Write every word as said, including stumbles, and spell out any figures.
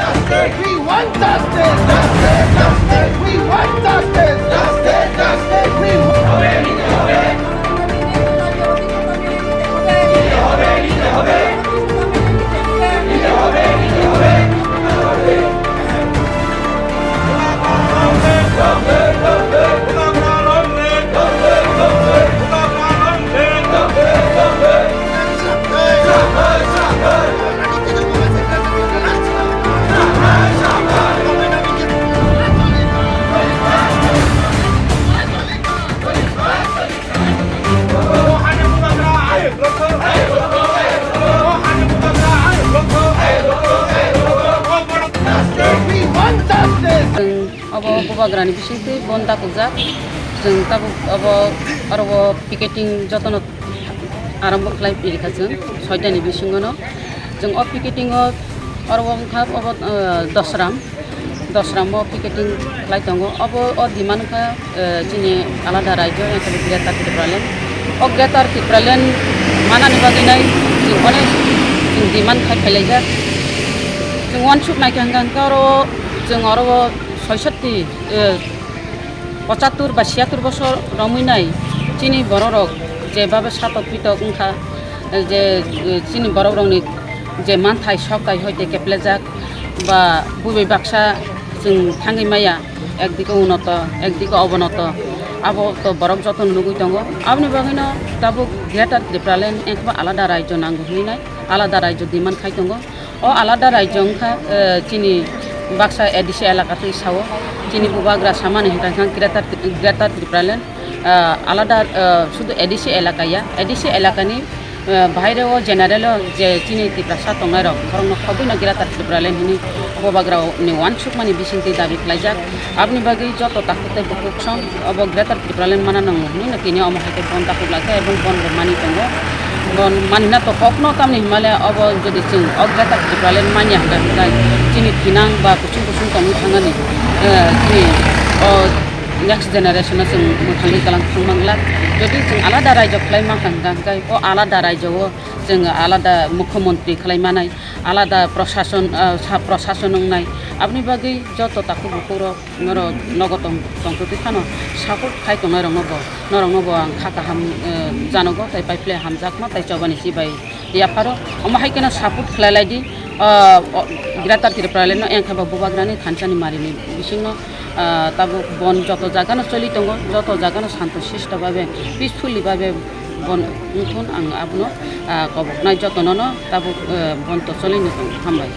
Justice! We want justice! Justice! Justice! We want justice! Justice! Justice! We want We want justice! Chwng obo bubagrani bisingtwi bon dakukjak. Chwng tabuk obo aro o picketing jotono arambo khlai pirikha chwng soitani bisingono. Chwng o picketing o oro wngkha obo, eh, Dosram, Dosram o picketing khlai tongo. Obo o demand wngkha, eh, chini alada raijo, wngkha Greater Tipraland. O Greater Tipraland manani bagwi nai chwng onek chwng demand khai khailaijak. Chwng uansuk naikha hwnkha hwnkhe oro chwng oro o soisatti, eh, pochattur ba siyattur bosor romwi nai chini bororok jebabe satok pitok wngkha, je, eh, chini borokrokni je manthai sokthai hoite keplejak ba bubai baksa chwng thangwi maya, ekdike unoto, ekdike obonoto, abo to borok jotono nugwi tongo. Aboni bagwino tabuk Greater Tipraland wngkha alada raijo nango hinwi nai, alada raijo demand khai tongo. O alada raijo wngkha, eh, chini baksa A D C elaka twi sao, chini bubagra samani hwnkha khe Greater, Greater Tipraland, eh, alada, eh, sudu A D C elaka ya, A D C elakani, eh, bahaire o general o je chini Tiprasa tongnairok, borokno khobwino Greater Tipraland hwnwi bubagrani uansukmani bisingtwi dabi khlaijak. Aboni bagwi joto takhuk tei bukhuk song obo Greater Tipraland mana nango hwnwi no tini omo hai khe bon takhuk lai kha ebong bon bo mani tongo. Bon mani na to kokno tamni hwnmale obo jodi chwng o Greater Tipraland manya hwnkha hwnkhe chini thinang ba kuchung kuchung tongwi thangnani, eh, chini o next generation no chwng mwthangwi kwlang thangma glak. Jodi chwng alada raijo khlai mankha hwnkha hwnkhe o alada raijo o chwng alada mukhyamantri khlai manai, alada prosason, eh, sa prosason wngnai. Aboni bagwi joto takhuk bukhuk rok norok nogo tong, tongtwtwi phano support khai tongnairokno bo, norokno bo ang kha kaham, eh, janogo tei paiphle hamjakma tei chobani chibai yapharo. Omo hai kheno support khlai lai di, ah, o, Greater Tipraland no, engkha bo bubagrani thansani marini bisingno, ah, tabuk bon joto jagano choli tongo, joto jagano santo sisto babe, peacefully babe bon wngthun, ang abono, ah, koboknai jotono no tabuk, eh, bon to choli no tongo. Hambai.